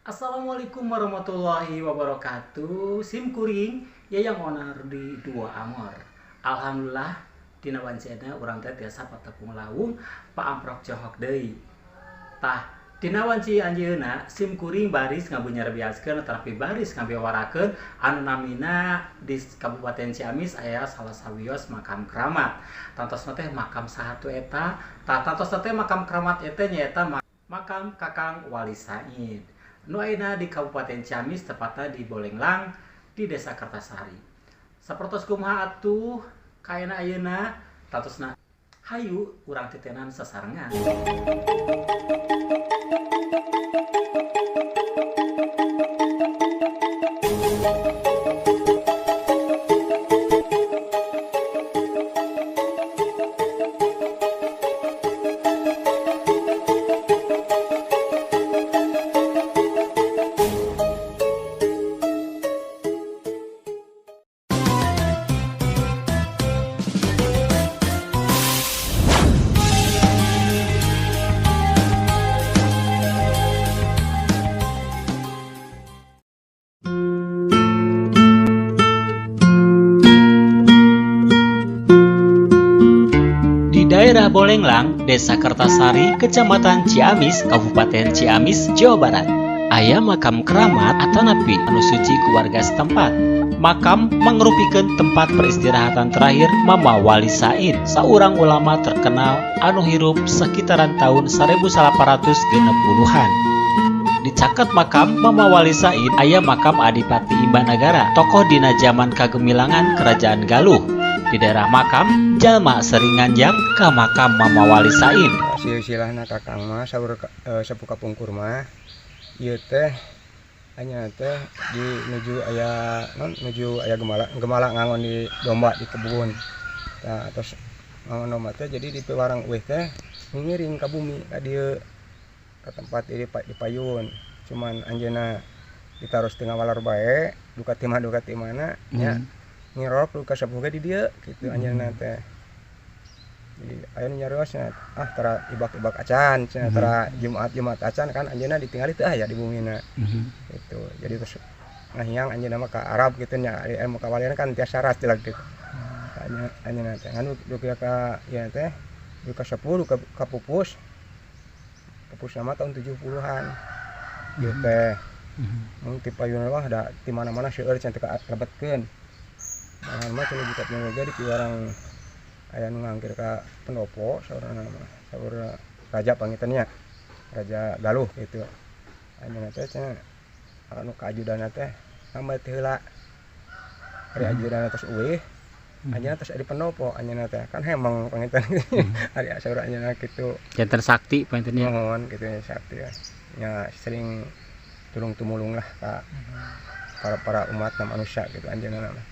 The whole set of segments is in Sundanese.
Assalamualaikum warahmatullahi wabarakatuh. Sim kuring Yayang Onar di Dua Angor. Alhamdulillah dina wancena urang teh tiasa patepung lawung paamprok johok deui. Tah dina wanci anjeunna sim kuring baris ngabunyarbiaskeun tetapi baris ngabewarakeun anu namina di Kabupaten Ciamis aya salah sawios makam keramat. Tantosna teh makam saha tu eta? Tah tantosna teh makam keramat eta nyaeta makam Kakang Wali Said. Nu ayeuna di Kabupaten Ciamis tepatnya di Bolenglang di Desa Kertasari. Sapertos kumaha atuh kaena ayeuna tantosna hayu urang titenan sasarengan. Di daerah Bolenglang, Desa Kertasari, Kecamatan Ciamis, Kabupaten Ciamis, Jawa Barat, aya makam keramat atanapi anu suci keluarga setempat. Makam mangrupikeun tempat peristirahatan terakhir Mama Wali Said, saurang ulama terkenal anu hirup sekitaran tahun 1860-an. Di caket makam Mama Wali Said aya makam Adipati Imbanagara, tokoh dina zaman kagemilangan Kerajaan Galuh. Di daerah makam, jalma sering nganjang ka makam Mama Wali Said. Silsilahna kakang mah saur sepuh kapungkur mah ieu teh anya teh di nuju aya non nuju aya gemala gemala ngangon di domba di kebun. Nah, terus ngangon domba teh jadi di piwarang eueuh teh ngiring ka bumi ka dieu ka tempat di payun. Cuman anjeunna ditaros teu ngawalar bae duka ti mana nya. Ngirok duka sepuh ge di dieu kitu anjeunna teh. Jadi aya nu nyariosna ah tara ibak-ibak acan cenah tara Jumat-Jumat acan kan anjeunna ditinggali teu aya di bumina. Gitu. Jadi terus ngahiang anjeunna mah ka Arab kitu nya ari ilmu kawalian kan tiasa ras jelag gitu. Anjeunna teh ngan duka ka ieu teh duka sepuh duka ka pupus. Pupus mah tahun 70-an. Ieu teh. Mun ti payuna mah da ti mana-mana seueur cenah teu kalebetkeun. Malahan mah cenah jika ge di piwarang aya nu ngangkir ka pendopo saurna mah saur raja panginten nya raja Galuh gitu anjeunna teh cenah anu ka ajudanna teh nambah teh heula ari ajudanna tos eueuh anjeunna tos di pendopo anjeunna teh kan hemeng panginten ari saur anjeunna kitu janten sakti panginten nya mohon kitu nya sakti nya sering tulung tumulung lah ka para umat na manusia gitu anjeunna mah.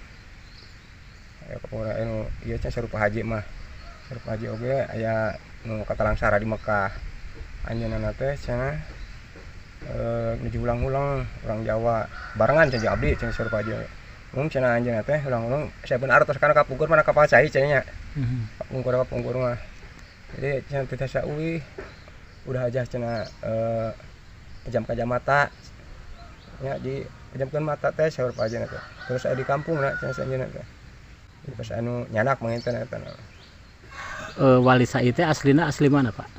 Aya kapura anu ieu cenah sarupa haji mah. Sarupa haji oge aya nu katalangsara di Mekah. Anjeunna teh cenah nuju ulang-ulang urang Jawa. Barengan cenah abdi cenah sarupa haji. Mung cenah anjeunna teh ulang-ulang saben artos kana kapungkur mana kapal cai cenah nya. Kapungkur mah. Jadi cenah teu tiasa uih. Udah aja cenah pejam-pejam mata. Nya di pejamkeun mata teh sarupa haji teh. Terus aya di kampungna cenah anjeunna teh. Pas anu nyanak manginten eta. Wali Said teh aslina asli mana, Pak?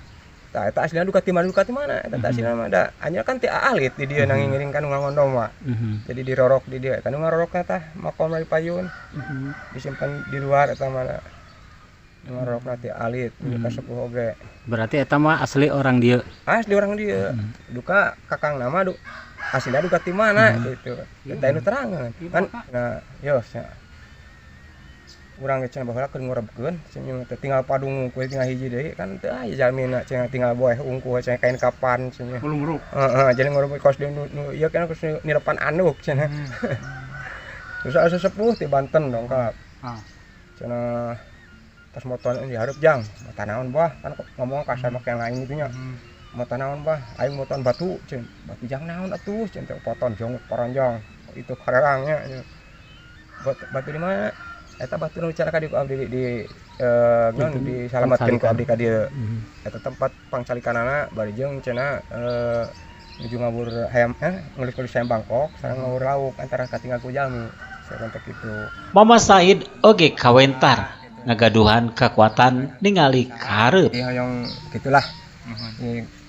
Tah eta aslina duka ti mana eta teh aslina mah da anjeunna kan teu alit di dieu ngangiring kan ngangon domba. Jadi dirorok di dieu eta nu ngarorokna tah makomna di payun. Disimpan di luar eta mah. Nu ngarorokna teu alit duka sepuh oge. Berarti eta mah asli orang dieu. Asli orang dieu. Duka kakang nama aslina duka ti mana gitu. Eta nu terangan. Kan nah yo urang ge cenah baheula keur ngurebkeun cenah teh tinggal padung unggul tinggal hiji deui kan teu aya jalmina cenah tinggal boeh unggul cenah kain kapan cenah. Nguruk. Heeh, jadi nguruk kos nu ieu kan kos nirepan anduk cenah. Terus asa sepuh ti Banten dongkap. Cenah tas motor dihareup jang, motor naon bah kan ngomong kasar make yang lain gitu nya. Motor naon bah, aing motor batu cenah. Batu jang naon atuh cenah teh poton jong paranjang itu karerangnya. Batu di mana? Eta batu nu cara ka di abdi di non disalamatkeun ku abdi ka dieu. Eta tempat pangcalikanana bari jeung cenah Nuju ngawur hayam ngelus-ngelus hayam Bangkok sareng ngawur lauk antara katinggal ku jalmi sareng teh kitu. Mama Said oge kawentar ngagaduhan kekuatan ningali ka hareup. Ieu hoyong gitulah.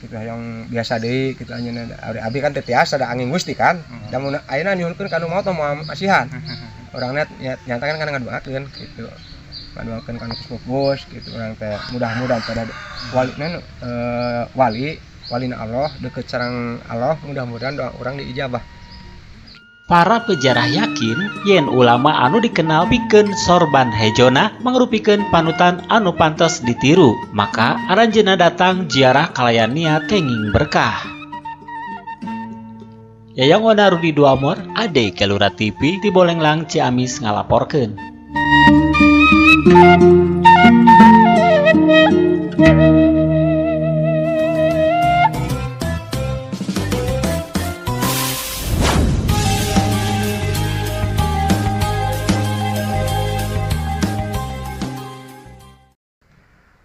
Kitu hoyong biasa deui kitu anjeunna, abdi kan teu tiasa da angin Gusti kan. Da mun ayeuna nyuhunkeun ka nu maot mah masihan. Urangna nyata kan ngadoakeun kitu. Ngadoakeun ka nu pupus kitu urang teh mudah-mudahan pada wali wali walina Allah deket sareng Allah, mudah-mudahan doa urang diijabah. Para peziarah yakin yen ulama anu dikenal pikeun sorban hejona mangrupikeun panutan anu pantes ditiru, maka aranjeunna datang ziarah kalayan niat kenging berkah. Yayang Wana Rudi Duamor, Ade Kelura TV di Bolenglang, Ciamis ngalaporkeun.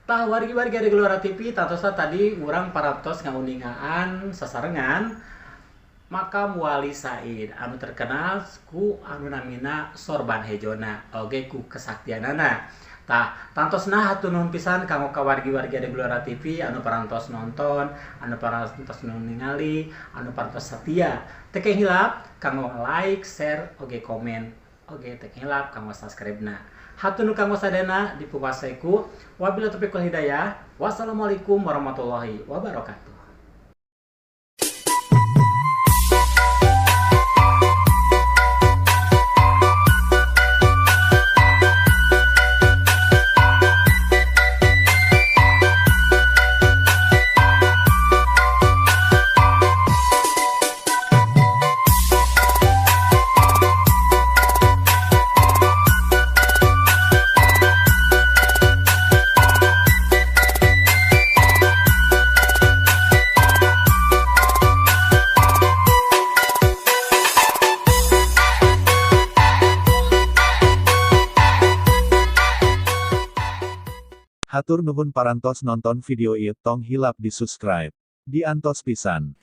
Tah wargi-wargi di Gelora TV, tatosa tadi urang parantos ngauningaan sasarengan makam Wali Said anu terkenal ku anu namina sorban hejona oge ku kesaktianana. Tah tantosna hatur nuhun pisan kanggo ka wargi-wargi di Gelora TV anu parantos nonton, anu parantos ningali, anu parantos setia. Teu hilap kanggo like, share, oge komen, oge teu hilap kanggo subscribe-na. Hatur nuhun kanggo sadayana, dipungkasi ku wabillahi taufiq wal hidayah. Wassalamualaikum warahmatullahi wabarakatuh. Hatur nuhun parantos nonton video ieu, tong hilap di subscribe. Diantos pisan.